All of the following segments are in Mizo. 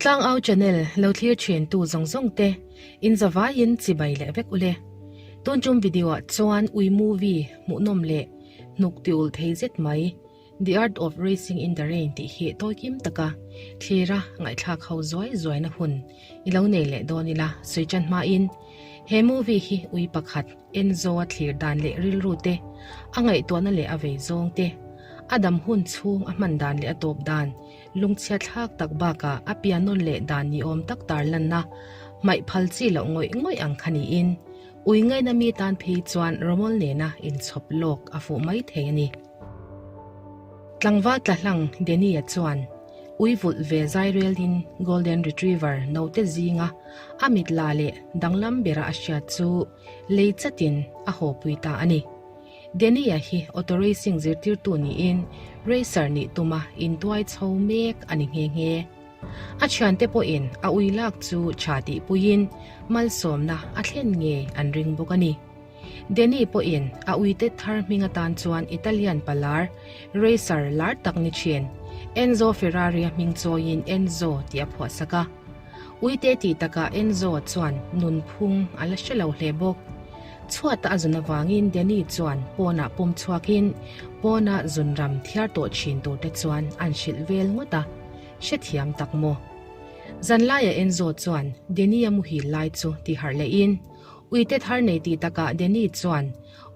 Tlangau channel lo thlir thin tu zawng zawng te in zavaiin chibai leh vek ule. Tun tum video ah chuan ui movie hmuhnawm leh hnuk ti ulh thei zet mai The Art of Racing in the Rain tih hi tawi kim taka thlira ngaihthlak ho zuai zuaina hun i lo nei leh dawn ila sawi chan hmain he movie hi ui pakhat Enzo a thlir dan leh rilru te, a ngaihtuahna leh a vei zawng te, a dam hun chhung a hman dan leh a tawp dan, lungchhia thlak tak bakah a pianawn leh dan ni awm tak tarlanna hmaih phal chi loh ngawih ngawih ang kha niin ui ngaina mi tan phei chuan rawmawl nena inchhawp lawk a fuh mai thei a ni. Tlangval tla hlang Danny-a chuan ui vulh ve zai relin Golden Retriever note zinga a mit la leh danglam bera a hriat chu lei chatin a hawpui ta a ni. Danny-a hi auto racing zirtirtu niin racer nih tuma intuai chho mek a ni nghe nghe. A thiante pawhin a ui lak chu tha tihpuiin malsawmna a thlen ngei an ring bawk a ni. Danny pawhin a uite thar hming atan chuan Italian palar, racer lar tak ni thin, Enzo Ferrari-a hming chawiin Enzo tih a phuahsak a. Uite tih takah Enzo chuan nunphung a la hre lo hle bawk. Chhuata a zun avangin Danny chuan pawnah pawm chhuakin pawna zunram thiar tawh thin turte chuan an hrilh vel ngawt a, hrethiam tak maw? Zanlaia Enzo chuan Danny-a muhil lai chu tiharh lehin, Uite thar nei tih takah Danny chuan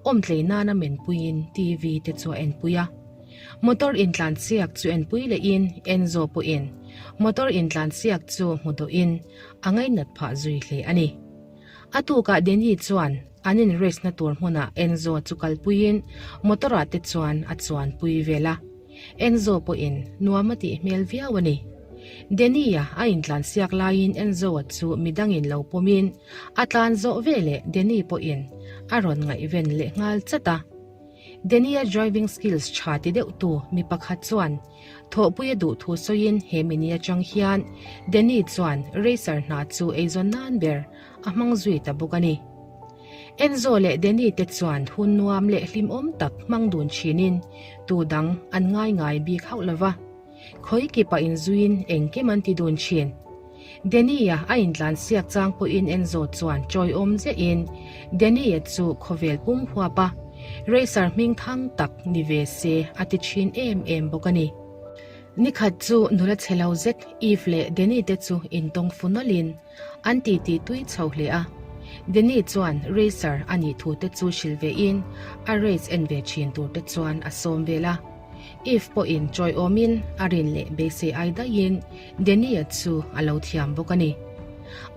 awmtlei nana menpuiin TV te chu a enpui a. Motor intlan siak chu enpui lehin Enzo pawhin motor intlan siak chu hmu dawhin a ngainat phah zui hle a ni. A tukah Danny chuan an in race na tur hmunah Enzo chu kalpuiin motor ah te chuan a chuanpui vel a. Enzo pawhin nuam a tih hmel viau a ni. Danny-a a intlan siak laiin Enzo-a chu midangin lo pawmin a tlan zawh veleh Danny pawhin a rawn ngaihven leh nghal chat a. Danny-a driving skills tha ti deuhtu mi pakhat chuan thawhpui a duh thu sawiin he mini atang hian Danny chuan racer hna chu eizawn nan ber a hmang zui ta bawk a ni. Enzo leh Danny te chuan hun nuam leh hlimawm tak hmang dun thinin tu dang an ngai ngai bik hauh lo va. Khawi kipa inzuiin engkim an ti dun thin. Danny-a a intlan siak chang pawhin Enzo chuan chawiawm zehin Danny-a chu khawvel pum huap a, racer hming thang tak ni ve se a ti thin em em bawk a ni. Nikhat chu nula chhe lo zet Eve leh Danny te chu intawng fu nawlhin An titi tui chho hle a. Danny chuan racer a nih thu te chu hrilh ve in a race en ve thin tur te chuan a sawm vel a. Eve pawhin chawiawmin a rin leh beisei ai daihin Danny-a chu a lo thiam bawk a ni.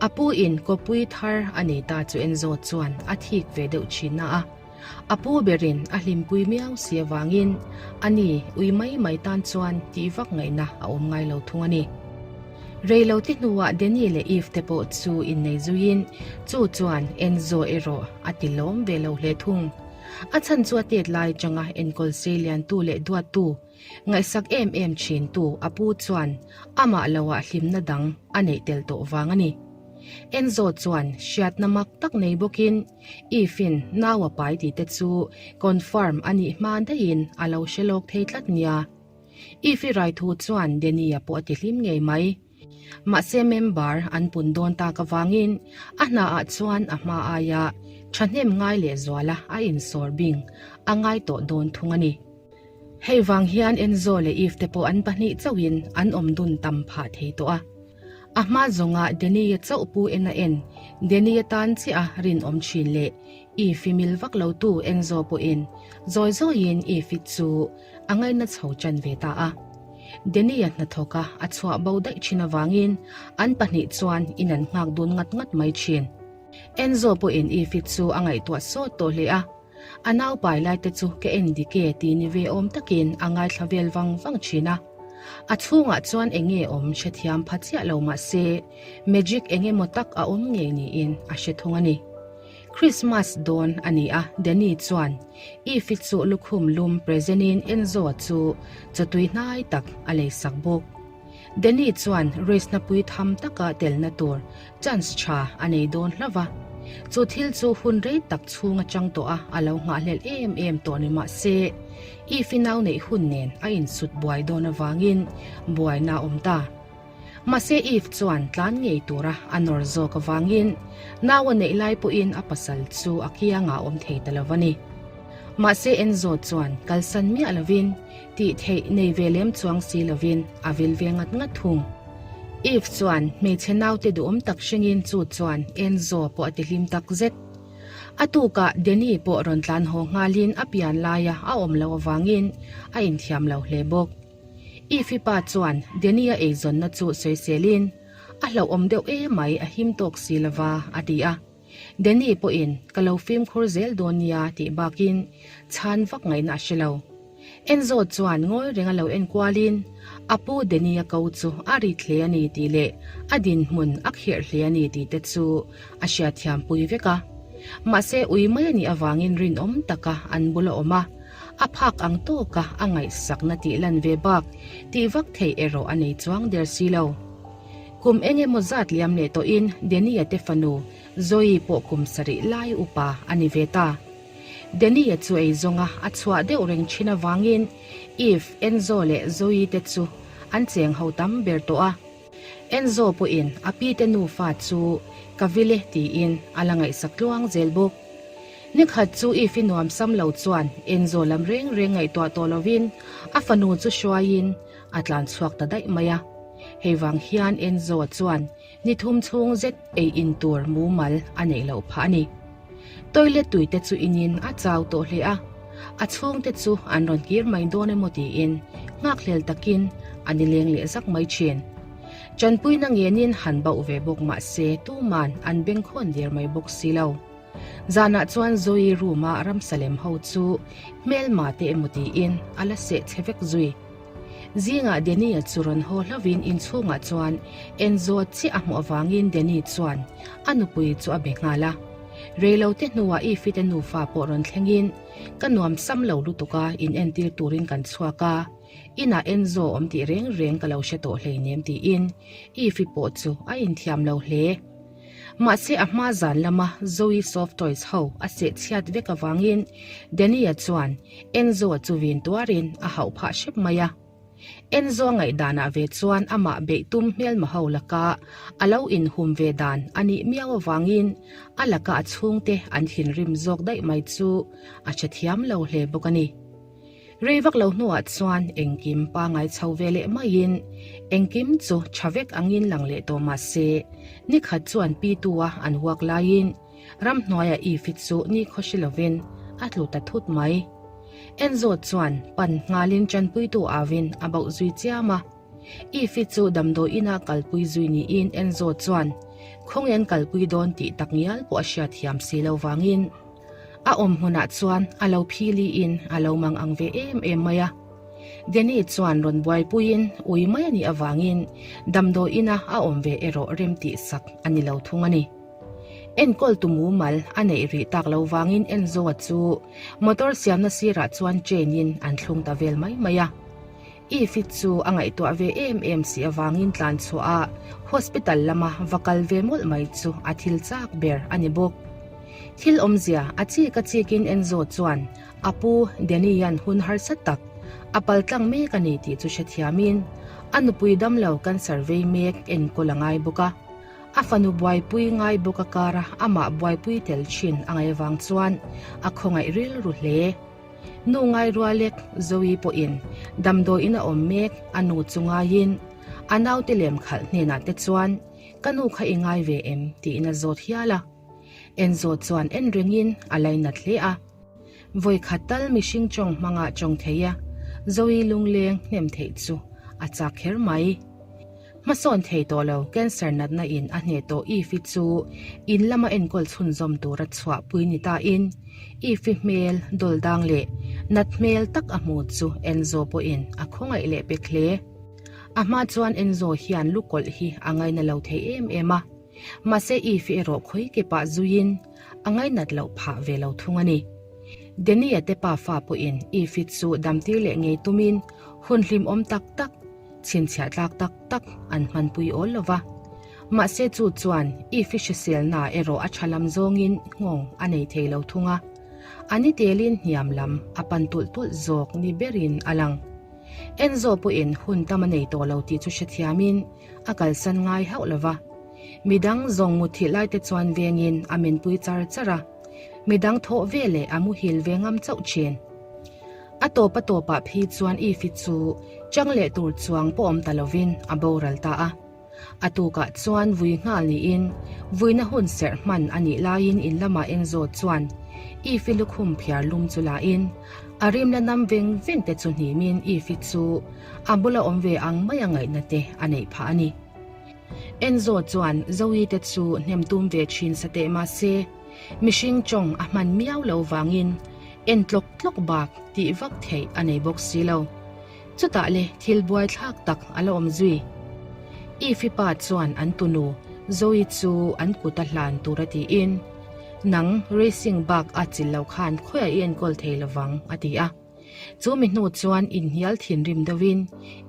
A pu in kawpui thar a nei ta chu Enzo chuan a thik ve deuh thin na a. A pu berin a hlimpui miau si avangin a ni ui mai mai tan chuan tih vak ngaihna a awm ngai lo thung a ni. Rei lo ti hnuah Danny leh Eve te pawh chu innei zuiin chu chuan Enzo erawh a ti lawm ve lo hle thung. A chhan chu a tet lai atanga enkawl sei liantu leh duattu, ngaihsak em em thintu a pu chuan amah loah hlimna dang a neih tel tawh vang a ni. Enzo chuan hriatna mak tak nei bawkin Ifin nau a pai tih te chu confirm a nih hma daihin a lo hre lawk thei tlat nia. Ifi rai thu chuan Danny-a pawh a ti hlim ngei mai. Mahse member an pun dawn tak avangin a hna ah chuan a hma aia thahnem ngai leh zuala a insawr bing a ngai tawh dawn thung a ni. Hei vang hian Enzo leh Eve te pawh an pahnih chauhin an awm dun tam phah thei tawh a. A hma zawnga Danny-a chauh pu en a en, Danny-a tan chiah a rinawm thin leh Eve-i mil vak lo tu Enzo pawhin zawi zawiin Eve-i chu a ngaina chho tan ve ta a. Danny-a hnathawka a chhuah bo daih thin avangin an pahnih chuan in an nghak dun ngat ngat mai thin. Enzo pawhin Eve-i chu a ngaihtuah sawt tawh hle a. A nau pai lai te chu ka en dik e tih ni ve awm takin a ngaithla vel vang vang thin a. A chhungah chuan eng nge awm hrethiam pha chiah lo mah se magic eng emaw tak a awm ngei niin a hre thung a ni. Christmas dawn a ni a, Danny chuan Eve-i chu lukhum lum present in Enzo chu chawtui hnai tak a leisak bawk. Danny chuan race na pui tham taka telna tur chance tha a nei dawn hlauh va. Chu thil chu hun rei tak chhung atang tawh a a lo nghahhlelh em em tawh ni mah se, Eve-i nau neih hun nen a insut buai dawn avangin buaina a awm ta. Mahse Eve chuan tlan ngei tura a nawr zawk avangin nau a neih lai pawhin a pasal chu a kiangah a awm thei ta lo a ni. Mahse Enzo chuan kalsan miah lovin tih theih nei ve lem chuang si lovin a vil ve ngat ngat thung. Eve chuan hmeichhe naute duhawm tak hringin chu chuan Enzo pawh a ti hlim tak zet. A tukah Danny pawh rawn tlan haw nghalin a pian laia a awm loh avangin a inthiam lo hle bawk. Eve-i pa chuan Danny-a eizawnna chu sawiselin, A hlauhawm deuh emai a him tawk si lova, a ti a. Danny pawhin ka lo fimkhur zel dawn nia tih bakin chhan vak ngaihna a hre lo. Enzo chuan ngawi renga lo en kualin a pu Danny-a ko chu a rit hle a ni tih leh a dinhmun a khirh hle a ni tih te chu a hriatthiam pui vek a. Mahse ui mai a nih avangin rinawm taka an bula awm a, a phak ang tawka a ngaihsakna tih lan ve bak tih vak theih erawh a nei chuang der si lo. Kum eng emaw zat liam leh tawhin Danny-a te fanu Zoe pawh kum sarih lai upa a ni ve ta. Danny-a chu ei zawnga a chhuah deuh reng thin avangin Eve, Enzo leh Zoe te chu an cheng ho tam ber tawh a. Enzo pawhin a pi te nufa chu ka vil e tiin a la ngaihsak tluang zel bawk. Nikhat chu Eve-i nuam sam lo chuan Enzo lam reng reng ngaihtuah tawh lovin a fanu chu hruaiin a tlan chhuak ta daih mai a. Hei vang hian Enzo chuan ni thum chhung zet ei in tur mumal a neih loh phah a ni. Toilet tui te chu inin a chau tawh hle a, a chhungte chu an rawn kir mai dawn emaw tiin nghakhlel takin a nileng leh zak mai thin. Tanpuina ngenin han bauh ve bawk mah se tuman an bengkhawn der mai bawk si lo. Zanah chuan Zoe room a ramsalem ho chu hmelma te emaw tiin a la seh chhe vek zui. Zingah Danny-a chu rawn haw hlauhin inchhungah chuan Enzo chiah a hmuh avangin Danny chuan a nupui chu a be nghal a. Reilote hnuah Ifite nufa pawh rawn thlengin ka nuam sam lo lutuk a in entir turin kan chhuak a, inah Enzo awm tih reng reng ka lo hre tawh hleinem tiin Ifi pawh chu a inthiam lo hle. Mahse a hma zan lama Zoe soft toys ho a seh chhiat vek avangin Danny-a chuan Enzo-a chu vin tuarin a hauh phah hrep mai a. Enzo-a ngaihdanah ve chuan amah beih tum hmelma ho laka a lo inhum ve dan a nih miau avangin a laka a chhungte an thinrim zawk daih mai chu a hrethiam lo hle bawk a ni. Rei vak lo hnuah chuan engkim pangai chho ve leh maiin engkim chu tha vek angin lang leh tawh mah se, nikhat chuan Pitu-a an huak laiin ramhnuaia Ifi chu nikhaw hre lovin a tlu ta thut mai. Enzo chuan pan nghalin tanpuitu auin a bauh zui chiam a. Ifi chu damdawi ina kalpui zui niin Enzo chuan khawnge an kalpui dawn tih takngial pawh a hriatthiam si lo vangin, A awm hmunah chuan a lo philiin a lo mang ang ve em em mai a. Danny chuan rawn buaipuiin ui mai a nih avangin damdawi ina a awm ve erawh rem tih sak a ni lo thung a ni. Enkawltu mumal a neih rih tak lo vangin Enzo-a chu motor siamna sirah chuan chain-in an thlung ta vel mai mai a. Eve-i chu a ngaihtuah ve em em si avangin tlan chhuah a hospital lama va kal ve mawlh mai chu a thil chak ber a ni bawk. Thil awmzia a chik a chikin Enzo chuan a pu Danny-a'n hun harsa tak a paltlang mek a ni tih chu hrethiamin a nupui damlo cancer vei mek enkawl a ngai bawk a. A fanu buaipui ngai bawk a kara amah buaipui tel thin a ngaih avang chuan a khawngaih rilru hle. Nu ngai rualek Zoe pawhin damdawiin a awm mek a nu chu ngaiin a naute lem khalh hnenah te chuan ka nu kha i ngai ve em tiin a zawt hial a. Enzo chuan en rengin a lainat hle a. Vawikhat tal mihring tawng hmangah tawng thei a, Zoe lungleng hnem theih chu a chak kher mai. Hmasawn thei tawh lo cancer natna in a hneh tawh Ifi chu in lama enkawl chhunzawm tura chhuah pui ni ta in Ifi hmel dawl dang leh nat hmel tak a hmu chu Enzo pawhin a khawngaih leh pek hle. A hma chuan Enzo hian lukawlh hi a ngaina lo thei em em a, mahse Ifi erawh khawi ke pah zuiin a ngainat loh phah ve lo thung a ni. Danny-a te pafa pawhin Ifi chu damtir leh ngei tumin hun hlimawm tak tak Chhinchhiah tlak tak tak an hmanpui awl lo va. Mahse chu chuan Ifi hriselna erawh a tha lam zawngin nghawng a nei thei lo thung a. A ni telin hniam lam a pan tulh tulh zawk ni berin a lang. Enzo pawhin hun tam a nei tawh lo tih chu hrethiamin a kalsan ngai hauh lo va. Midang zawng muthilh lai te chuan vengin a menpui char char a, midang thawh ve leh a muhil ve ngam chauh thin. A tawp a tawpah phei chuan Ifi chu chang leh tur chuang pawh awm ta lovin a boral ta a. A tukah chuan vui nghal niin vuina hun serh hman a nih laiin in lamah Enzo chuan Ifi lukhum phiar lum chu lain a rim la nam veng veng te chu hnimin Ifi chu a bula awm ve ang mai a ngaihna te a neih phah a ni. Enzo chuan Zoe te chu hnem tum ve thin sa teh mahse mihring tawng a hman miau lo vangin en tlawk tlawk bak tih vak theih a nei bawk si lo. Chutah le thil buaithlak tak a la awm zui. Ifi pa chuan an tunu Zoe chu an kut a hlan tur a tiin, Nang racing bak a chil lo khan khawiah i enkawl thei lovang a ti a. Chu mi hnu chuan inhnial thinrim deuhin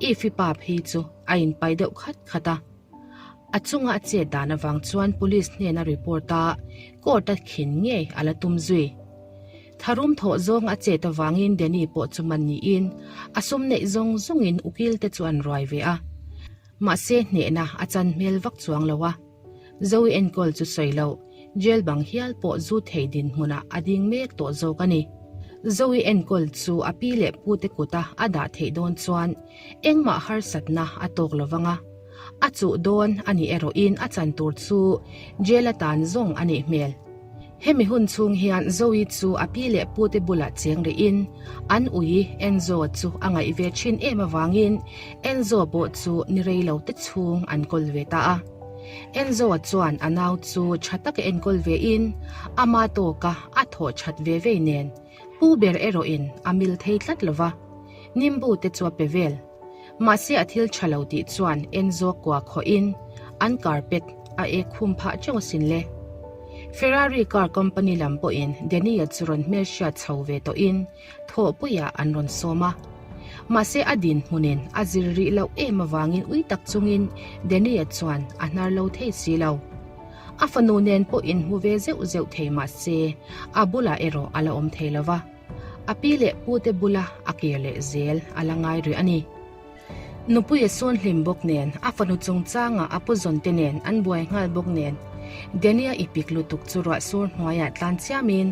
Ifi pa phei chu a inpai deuh khat khat a. A chunga a chet dan avang chuan police hnena report a, court a khin ngei a la tum zui. Tharum thawh zawng a chet avangin Danny pawh chu man niin a sum neih zawng zawngin ukil te chu an ruai ve a. Mahse hnehna a chan hmel vak chuang lo a. Zoe enkawl chu sawi loh, jail bang hial pawh zu thei dinhmunah a ding mek tawh zawk a ni. Zoe enkawl chu a pi leh pu te kuta a dah theih dawn chuan engmah harsatna a tawk lo vang a. A chuh dawn a nih erawhin a chan tur chu jail atan zawng a nih hmel. Hemi hun chhung hian Zoe chu a pi leh pute bulah cheng rihin an ui Enzo chu a ngaih ve thin em avangin Enzo pawh chu ni rei lo te chhung an kawl ve ta a. Enzo chuan a nau chu tha taka enkawl vein ama tawka a thawh that ve vei nen pu ber erawhin a mil thei tlat lova, nimbu te chu a pe vel. Mahse a thil tha lo tih chuan Enzo kua khawhin an carpet a ek khum phah teuh asin le. Ferrari car company lam pawhin Danny-a chu rawn hmelhriat chho ve tawhin thawhpuiah an rawn sawm a. Mahse a dinhmunin a zir rih loh em avangin ui tak chungin Danny-a chuan a hnar lo thei si lo. A fanu nen pawh inhmu ve zeuh zeuh thei mahse a bulah erawh a la awm thei lo va. A pi leh pute bula a kir leh zel a la ngai rih a ni. Nupui a sawn hlim bawk nen, a fanu chungchanga a pu zawnte nen an buai nghal bawk nen, Danny-a i pik lutuk chu ruah sur hnuaiah tlan chiamin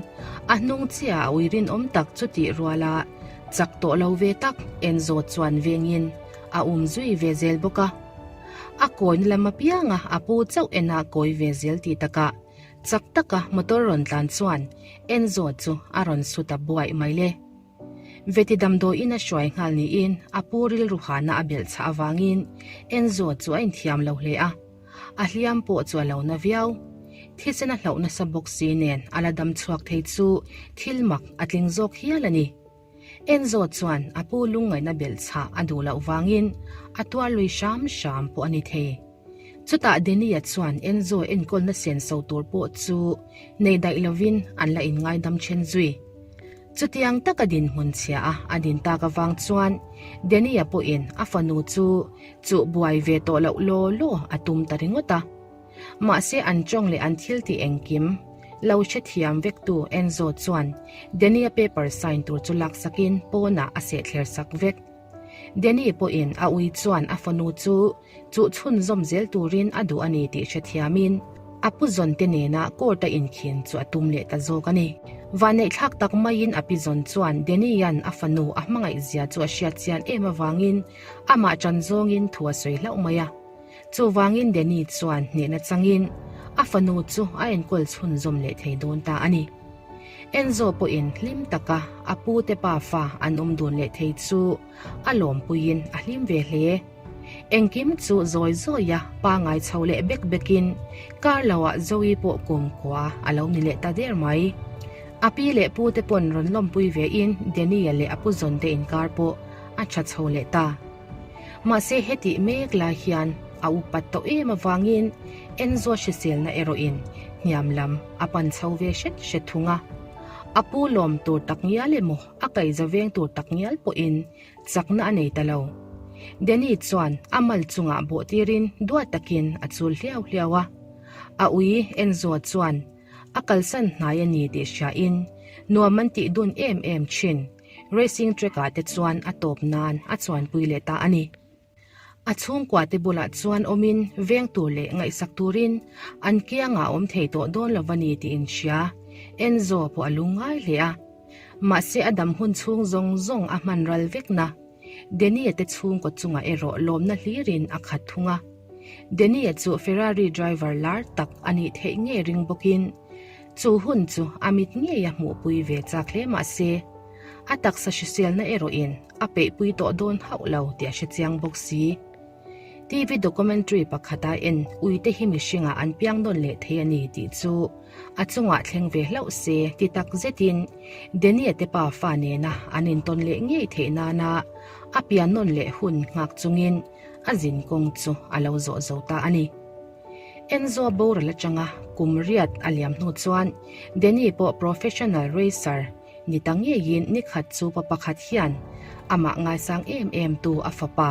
a hnung chiah a ui rinawm tak chu tih ruala chak tawh lo ve tak Enzo chuan vengin a um zui ve zel bawk a. A kawina lam apianga a pu chauh ena kawi ve zel tih takah Chak taka motor rawn tlan chuan Enzo chu a rawn su ta buaih mai le. Veti damdawiin a hruai nghal niin a pu rilru hana a belh chhah avangin Enzo chu a inthiam lo hle a. A hliam pawh chu a lo na viau. Thisen a hlauh nasa bawk si nen a la dam chhuak thei chu thil mak a tling zawk hial a ni. Enzo chuan a pu lungngaihna belh chhah a duh loh vangin a tuar lui hram hram pawh a ni thei. Chutah Danny-a chuan Enzo enkawlna senso tur pawh chu nei daih lovin an la inngaidam then zui. Chutiang taka dinhmun chhia a a din tak avang chuan Danny-a pawhin a fanu chu chuh buai ve tawh loh law law a tum ta ringawt a. Mahse an tawng leh an thil tih engkim lo hrethiam vektu Enzo chuan Danny-a paper sign tur chu laksakin pawnah a sehthler sak vek. Danny pawhin a ui chuan a fanu chu chuh chhunzawm zel turin a duh a ni tih hrethiamin a pu zawnte nena court-a inkhin chu a tum leh ta zawk a ni. Vanneihthlak tak maiin a pi zawn chuan Danny-a'n a fanu a hmangaihzia chu a hriatchian em avangin amah ṭan zawngin thu a sawi hlauh mai a. Chuvangin Danny chuan hnehna changin a fanu chu a enkawl chhunzawm leh thei dawn ta a ni. Enzo pawhin hlim taka a pute pa fa an awm dun leh thei chu a lawmpuiin a hlim ve hle. Engkim chu zawi zawia pangai chho leh bek bekin kar loah Zoe pawh kumkhua a lo ni leh ta der mai. A pi leh pute pawn rawn lawmpui vein Danny-a leh a pu zawnte inkar pawh a tha chho leh ta. Mahse hetih mek lai hian a upat tawh em avangin Enzo hriselna erawhin hniam lam a pan chho ve hret hret thung a. A pu lawm tur tak ngial emaw a kaihza veng tur tak ngial pawhin chakna a nei ta lo. Danny chuan a mal chungah bawh tirin duat takin a chul hliau hliau a. A ui Enzo chuan a kalsan hnai a ni tih hriain nuam an tih dun em em thin. Racing track ah te chuan a tawp nan a chuanpui leh ta a ni. A chhungkua te bulah chuan awmin veng tur leh ngaihsak turin an kiangah awm thei tawh dawn lo va ni tih inhria Enzo pawh a lungngai hle a. Mahse a dam hun chhung zawng zawng a hman ral vekna Danny-a te chhungkaw chungah erawh lawmna hlirin a khat thung a. Danny-a chu Ferrari driver lar tak a nih theih ngei ring bawkin chu hun chu a mit ngei a hmuhpui ve chak hle mah se, a taksa hriselna erawhin a peihpui tawh dawn hauh lo tih a hre chiang bawk si. TV documentary pakhata en uite hi mihringah an piang nawn leh thei a ni tih chu a chungah thleng ve hlauh se ti tak zetin Danny-a te pa fa nena an intawn leh ngei theih nana a pian nawn leh hun nghak chungin a zin kawng chu a lo zawh zo ta a ni. Enzo boral atanga kum riat a liam hnu chuan Danny pawh professional racer Ni ta ngeiin ni khat chu pa pakhat hian amah ngaisang em em tu a fapa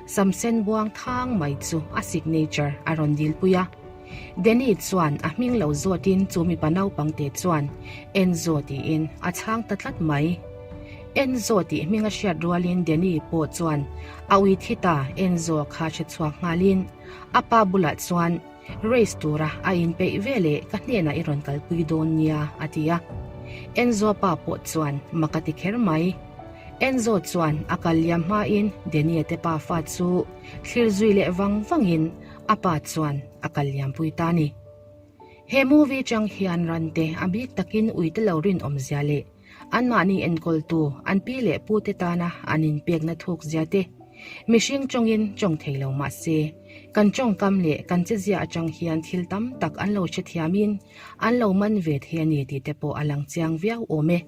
Samsen buang thang mai chu a signature a rawn dilpui a. Danny chuan a hming lo zawtin chu mipa naupangte chuan Enzo tiin a chhang ta tlat mai. Enzo tih hming a hriat rualin Danny pawh chuan a ui thi ta Enzo kha hre chhuak nghalin a pa bulah chuan Race tura a inpeih ve leh ka hnenah i rawn kalpui dawn nia, a ti a. Enzo pa pawh chuan mak a ti kher mai. Enzo chuan a kal liam hmain Denie te pa fa chu thlir zui leh vang vangin a pa chuan a kal liampui ta ni. He movie chang hian rante a bik takin uite lo rinawmzia leh Anmahni enkawltu, an pi leh pute tana an inpekna thuk zia te, mihring tawngin tawng thei lo mah se, kan tawngkam leh kan chezia atang hian thil tam tak an lo hrethiamin an lo man ve thei a ni tih te pawh a lang chiang viau awm e.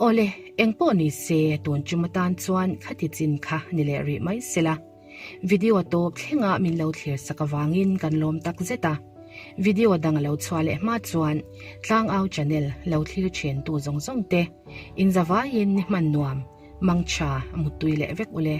Awle, engpawh ni se, tun tum atan chuan khati chin kha ni leh rih mai sela. Video tawp thlenga min lo thlir sak avangin kan lawm tak zet a. Video dang a lo chhuah leh hma chuan Tlangau channel lo thlir thin tu zawng zawng te inzavaiin ni hman nuam, mangtha, muttui leh vek ule.